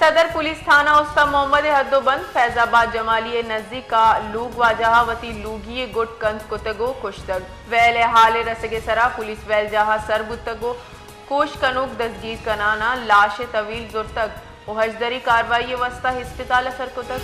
صدر پولیس تھانہ استاد محمد ء حد و بند فیض آباد جمالی ء نزیک ء لوگ واجہ ء وتی لوگی ء گٹ کنز کتگ و کشتگ۔ ویل ء حال ء رسگ ء سرا پولیس ویل جاہ ء سر بوتگ و کوش کنوک دزگیر کنان ء لاش ء طویل زرتگ و ہژدری کاروائی ء واستا ہسپتال ء سر کتگ۔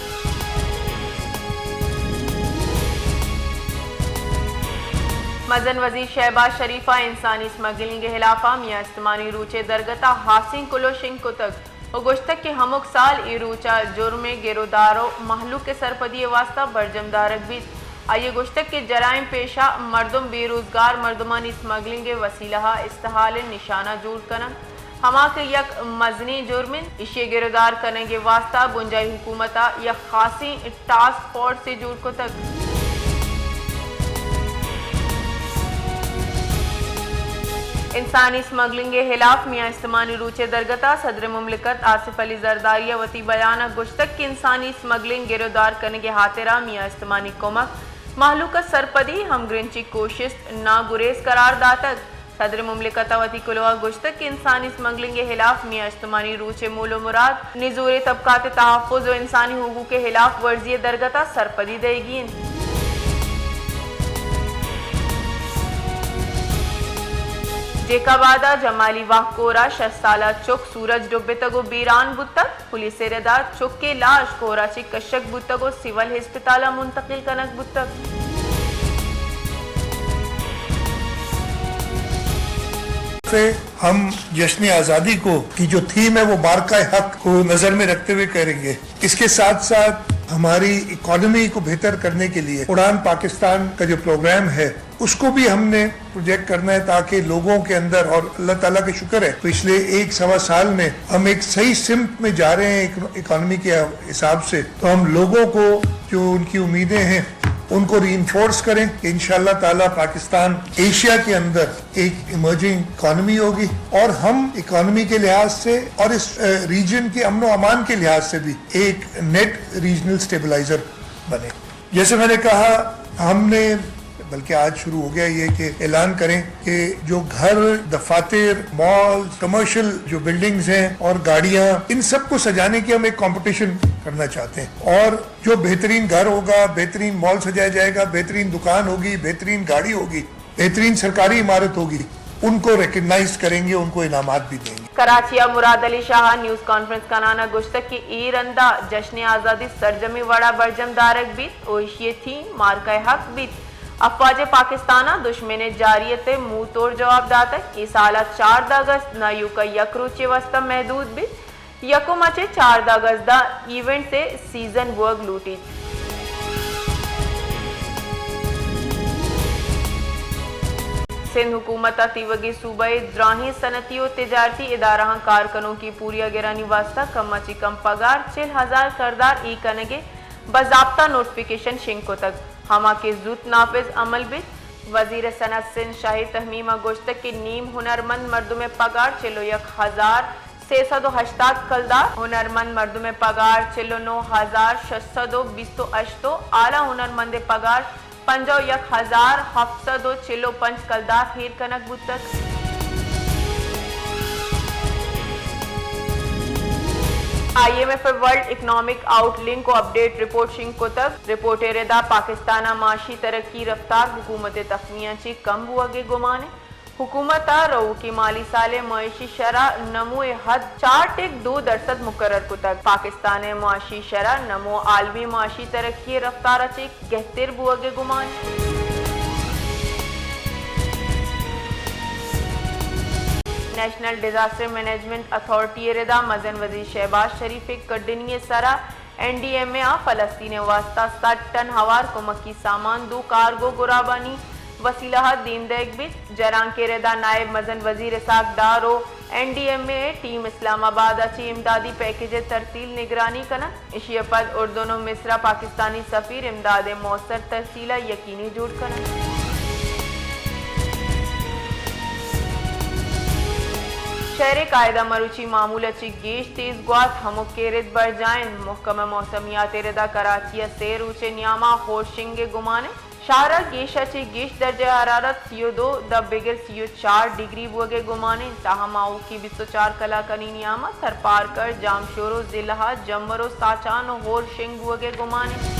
مزن وزیر شہباز شریف ء انسانی سمگلنگ ء ہلاف ء میاں استمانی روچ ء درگت ء ہاسیں کلوہ شنگ کتگ۔ و گوشتگ کہ ہمک سال اے روچ ء جرم ء گرودار و مہلوک ء سرپدی ء واستہ برجم دارگ بیت۔ آئی ء گوشتگ کہ جرائم پیشہ مردم بے روزگار مردمانی سمگلنگ ء وسیلہ ء استحال ء نشانہ جوڑ کنگ ہما کہ یک مزنیں جرم انت، ایشی ء گرودار کنگ ء واستہ بنجاہی حکومت ء یک خاصیں ٹاسک فورسے جوڑ کتگ۔ انسانی سمگلنگ ء ہلاف میاں استمانی روچ ء درگت ء صدر مملکت آصف علی زرداری ء وتی بیان ء گوشتگ کہ انسانی سمگلنگ گرودار کنگ ء ہاترا میاں استمانی کمک، مہلوک ء سرپدی، ہمگرنچی کوشست ناگریز قرار داتگ۔ صدر مملکت ء وتی کلوہ ء گوشتگ کہ انسانی سمگلنگ ء ہلاف میاں استمانی روچ ء مول و مراد نزوریں طبقات ء تحفظ و انسانی حقوق ء ہلاف ورزی ء درگت ء سرپدی دئیگی انت۔ جیکب آباد ء جمالی واہ کور ء شش سالہ چک سورج ڈبتگ و بیران بوتگ۔ پولیس ء ردا چک ء لاش کور ء چہ کشگ بوتگ و سول ہسپتال ء منتقل کنگ بوتگ۔ سے ہم جشن آزادی کو کی جو تھیم ہے وہ بارکا حق کو نظر میں رکھتے ہوئے کریں گے۔ اس کے ساتھ ساتھ ہماری اکانومی کو بہتر کرنے کے لیے اڑان پاکستان کا جو پروگرام ہے اس کو بھی ہم نے پروجیکٹ کرنا ہے تاکہ لوگوں کے اندر، اور اللہ تعالیٰ کا شکر ہے پچھلے ایک سوا سال میں ہم ایک صحیح سمت میں جا رہے ہیں اکانومی کے حساب سے، تو ہم لوگوں کو جو ان کی امیدیں ہیں ان کو ری انفورس کریں کہ انشاءاللہ تعالیٰ پاکستان ایشیا کے اندر ایک ایمرجنگ اکانومی ہوگی اور ہم اکانومی کے لحاظ سے اور اس ریجن کے امن و امان کے لحاظ سے بھی ایک نیٹ ریجنل اسٹیبلائزر بنے۔ جیسے میں نے کہا، ہم نے، بلکہ آج شروع ہو گیا یہ کہ اعلان کریں کہ جو گھر، دفاتر، مال، کمرشل جو بلڈنگز ہیں اور گاڑیاں، ان سب کو سجانے کی ہم ایک کمپٹیشن کرنا چاہتے ہیں اور جو بہترین گھر ہوگا، بہترین مال سجایا جائے گا، بہترین دکان ہوگی، بہترین گاڑی ہوگی، بہترین سرکاری عمارت ہوگی، ان کو ریکگنائز کریں گے، ان کو انعامات بھی دیں گے۔ کراچی ء مراد علی شاہ ء نیوز کانفرنس کنان ء گوشتگ کہ اے رند ء جشن آزادی سرجمیں وڑ ء برجم دارگ بیت و ایشی ء تھیم مارکہ حق بیت۔ افواج پاکستان ء دشمن ء جارحیت ء منہ توڑ جواب داتگ۔ اے سال ء چاردہ اگست نہ ایوک ء یک روچے واستہ محدود بیت۔ یکم ء چہ چاردہ اگست داں ایونٹس ء سیزن بوگ لوٹیت۔ سندھ حکومت ء تیوگیں صوبہ ء دراہیں صنعتی و تجارتی ادارہاں کار کنوکیں پوریاگرانی واستہ کم ء چہ کم پگار چل ہزار کردار اے کنگ ء باضابطہ نوٹیفکیشن شنگ کتگ، ہما کہ زوت نافذ عمل بیت۔ وزیر صنعت سندھ شاہد تمیم ء گوشتگ کہ نیم ہنرمند مردم ء پگار چل و یک ہزار سئے سد و ہشتاد کلدار، ہنرمند مردم ء پگار چل و نو ہزار شش سد و بیست و ہشت و اعلی ہنرمند ء پگار پنجاہ و یک ہزار ہفت سد و چل و پنچ کلدار ایر کنگ بوتگ۔ آئی ایم ایف ء ورلڈ اکنامک آؤٹ لک ء اپڈیٹ رپورٹ شنگ کتگ۔ رپورٹ ء ردا پاکستان ء معاشی ترقی رفتار حکومت ء تخمیاں چہ کم بوگ ء گمان انت۔ حکومت ء رؤوکیں مالی سال ء معاشی شرح نمو ء حد چار ٹک دو درسد مقرر کتگ۔ پاکستان ء معاشی شرح نمو عالمی معاشی ترقی ء رفتار ء چہ گہتر بوگ ء گمان۔ نیشنل ڈیزاسٹر مینجمنٹ اتھارٹی ء ردا مزن وزیر شہباز شریف ء کڈنی ء سرا این ڈی ایم اے ء فلسطین ء واستہ سد ٹن ہوار کمکی سامان، دو کارگو گرابانی وسیلہ ء دیم دئیگ بیت۔ جرانک ء ردا نائب مزن وزیر اسحاق ڈار و این ڈی ایم اے ء ٹیم اسلام آباد ء چہ امدادی پیکج ء ترسیل نگرانی کننت۔ ایشی ء پد اردن و مصر ء پاکستانی سفیر امداد ء موثر ترسیل ء یقینی جوڑ کننت۔ شہر ء قاعدہ مروچی معمول ء چہ گیش تیز گوات، ہمک ء رد برجاہ انت۔ محکمہ موسمیات ء ردا کراچی ء سے روچ ء نیاما ہورشنگ ء گمان انت۔ شہر ء گیش ء چہ گیش درجہ حرارت سی و دو داں بگر سی و چار ڈگری بوگ ء گمان انت، تاہم آؤکی بیست و چار کلاکانی نیام ء سرپارکر، جامشورو ضلع ء جمر و ساچان و ہور شنگ بوگ ء گمان انت۔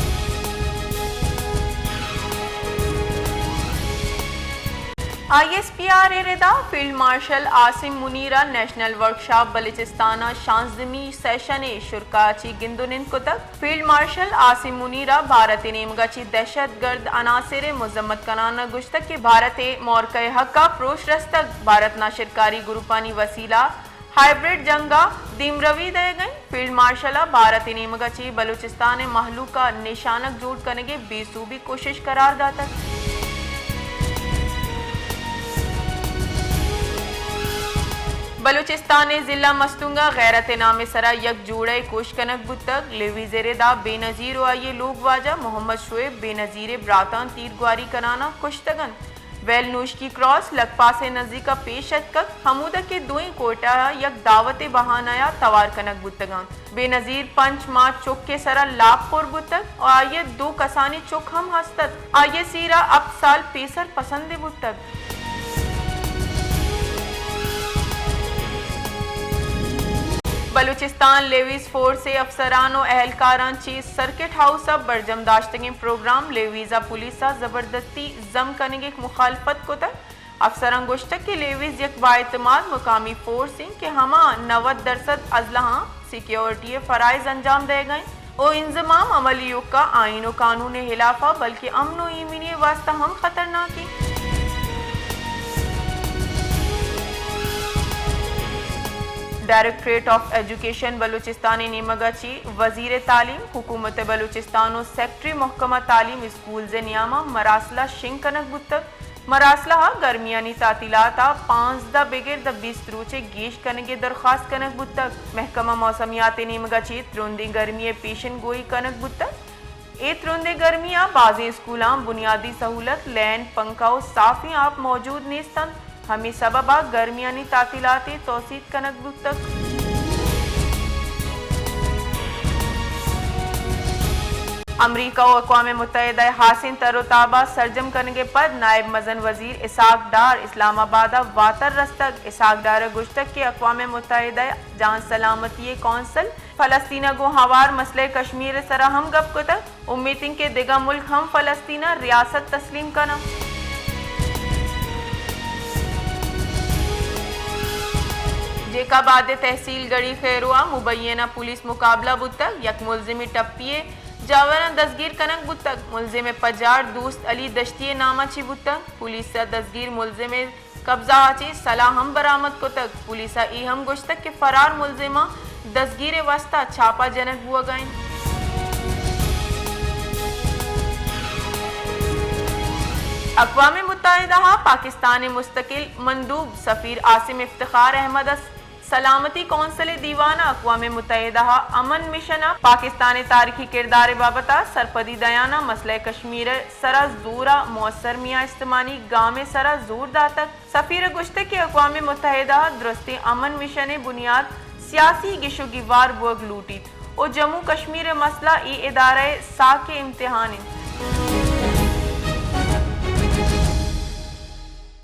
آئی ایس پی آر ء ردا فیلڈ مارشل عاصم منیر ء نیشنل ورکشاپ بلوچستان ء شانزدہمی سیشن ء شرکا چی گند و نند کتگ۔ فیلڈ مارشل عاصم منیر ء بھارت ء نیمگ ء چہ دہشت گرد عناصر ء مذمت کنان ء گوشتگ کہ بھارت ء مورکہ ء حق ء پروش رستگ، بھارت ناشرکاری گروپانی وسیلہ ہائبرڈ جنگ ء دیمروی دئیگ ء انت۔ فیلڈ مارشل ء بھارت ء نیمگ ء چہ بلوچستان ء مہلوک ء نشانگ جوڑ کنگ ء بے سوبی کوشش قرار داتگ۔ بلوچستان ء ضلع مستونگ ء غیرت ء نام ء سرا یک جوڑہ ء کوش کنگ بوتگ۔ لیویز ء ردا بے نظیر و آئی ء لوگ واجہ محمد شعیب بے نظیر ء براتاں تیر گواری کنان ء کشتگ انت۔ ویل نوشکی کراس لکپاس ء نزیک ء پیش اتکگ، ہمودا کہ دوئیں کوئٹہ ء یک دعوت ء بہانہ ء توار کنگ بوتگ انت۔ بے نظیر پنچ ماہ چک ء سرا لاپ پر بوتگ و آئی ء دو کسانیں چک ہم ہست ات۔ آئی ء سیر ء ہپت سال پیسر پسندے بوتگ۔ بلوچستان لیویز فورس ء افسران و اہلکاراں چہ سرکٹ ہاؤس ء برجم داشتگیں پروگرام لیویز ء پولیس ء زبردستی ضم کنگ ء مخالفت کتگ۔ افسراں گوشتگ کہ لیویز یک بااعتماد مقامی فورس انت کہ ہما نود درسد ازلہاں سیکیورٹی ء فرائض انجام دئیگ ء انت و انضمام عمل ایوکا آئین و قانون ء ہلاف ء بلکہ امن و ایمنی ء واستہ ہم خطرناک انت۔ ڈائریکٹریٹ آف ایجوکیشن بلوچستان ء نیمگ ء چہ وزیر تعلیم، حکومت بلوچستان و سیکرٹری محکمہ تعلیم اسکولز ء نیام ء مراسلہ شنگ کنگ بوتگ۔ مراسلہ ء گرمیانی تعطیلات ء پانزدہ بگر داں بیست روچ ء گیش کنگ ء درخواست کنگ بوتگ۔ محکمہ موسمیات ء نیمگ ء چہ ترندیں گرمی ء پیشن گوئی کنگ بوتگ۔ اے ترندیں گرمی ء بازیں اسکولاں بنیادی سہولت، لین، پنکھا و صافیں آپ موجود نیست انت۔ ہمے سبب ء گرمیانی تعطیلات ء توسیع کنگ بوتگ۔ امریکہ و اقوام متحدہ ء ہاسیں تر و تاب ء سرجم کنگ ء پد نائب مزن وزیر اسحاق ڈار اسلام آباد ء واتر رستگ۔ اسحاق ڈار ء گوشتگ کہ اقوام متحدہ ء جان سلامتی ء کونسل فلسطین ء گوں ہوار مسئلہ کشمیر ء سرا ہم گپ کتگ۔ امیت انت کہ دگہ ملک ہم فلسطین ء ریاست تسلیم کناں۔ جیکب آباد ء تحصیل گڑی خیرو ء مبینہ پولیس مقابلہ بوتگ، یک ملزمے ٹپی ء جاوراں دزگیر کنگ بوتگ۔ ملزم ء پجار دوست علی دشتی ء نام ء چہ بوتگ۔ پولیس ء دزگیر ملزم ء قبضہ ء چہ سلاہ ہم برآمد کتگ۔ پولیس ء اے ہم گوشتگ کہ فرار ملزماں دزگیر ء واستہ چھاپہ جنگ بوگ ء انت۔ اقوام متحدہ ء پاکستان ء مستقل مندوب سفیر عاصم افتخار احمد ء سلامتی کونسل ء دیوان ء اقوام متحدہ ء امن مشن ء پاکستان ء تاریخی کردار ء بابت ء سرپدی دیان ء مسئلہ کشمیر ء سرا زور ء مؤثر میان استمانی گام ء سرا زور داتگ۔ سفیر ء گوشتگ کہ اقوام متحدہ ء درستیں امن مشن ء بنیاد سیاسی گش و گیوار بوگ لوٹیت و جموں کشمیر ء مسئلہ اے ادارہ ء ساک ء امتحان انت۔